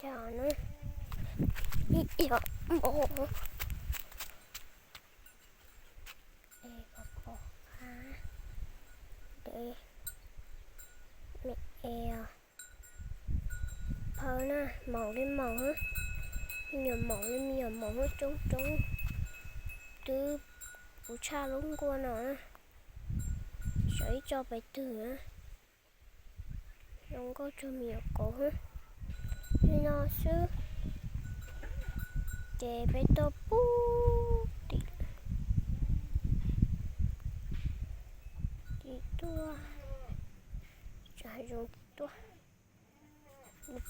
Yog na, ib yam npaum es pom pom qab dev me es os. Phaw na, maum li maum, me nyuam maum li me nyuam maum, coob coob, twb puv tshaj lub nkuaj no na. Sawv ib co pais twg na, zoo nkauj tsuag me nyuam kauv li no xwb. Ces peb tuaj pub tim, tim tuaj, hav zoov tim tuaj,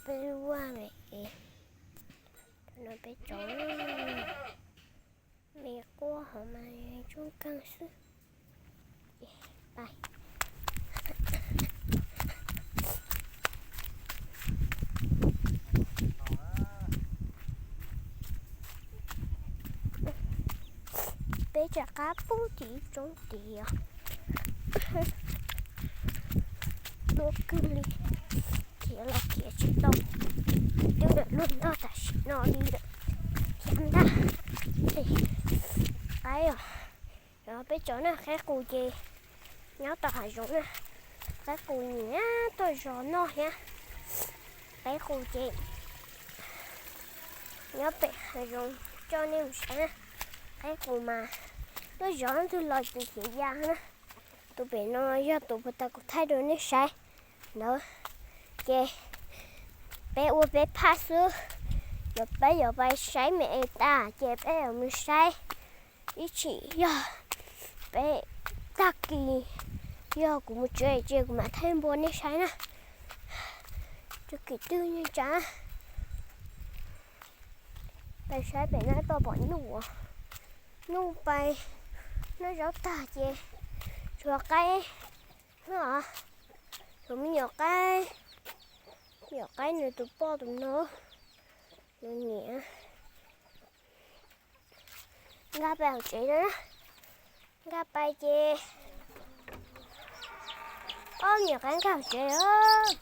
peb lub vaj me es, no peb tso me quaj hauv mas zoo kawg xwb. Ces pais, peb rov qab pub tim ib roob tid os. Tuaj kawg li, khiav los khiav tsis tau, twb lawm luag noj tam sim no li lawm, khiav ntag. Qaib os, peb tso na, qaib qus ces nyob tom hav zoov na, qaib qus nyiam tuaj zov noj thiab. Qaib qus ces nyob pem hav zoov, coj nej mus saib na. Qaib qus mas tuaj zov ntwg los ces khiav ya na. Tus pem no yog tus puag ta kuv thaij rau nej saib ntawd. Ces peb ua peb phaj xwb, yuav peb yuav pais saib me es tas ces peb yuav mus saib ib chim, yog peb tag kis, yog kuv mus tsev ces kuv mam thaij npua nej saib na. Tag kis twg nyob tsa, pais saib pem no pom pom nyuj, nyuj pais noj zaub tag ces tshuav qaib xwb os. Tshuav me nyuam qaib, me nyuam qaib nws tus poj tus no, nws niam. Nkag pais hauv tsev na, nkag pais ces, ob, me nyuam qaib nkag hauv tsev os.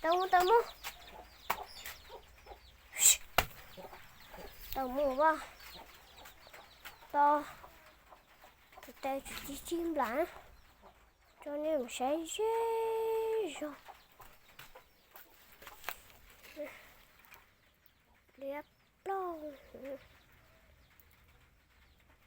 Tau mus, tau mus, tau mus as, tau, tes tsis cig nplam, tso nej mus saib ze zog. Liab plaug.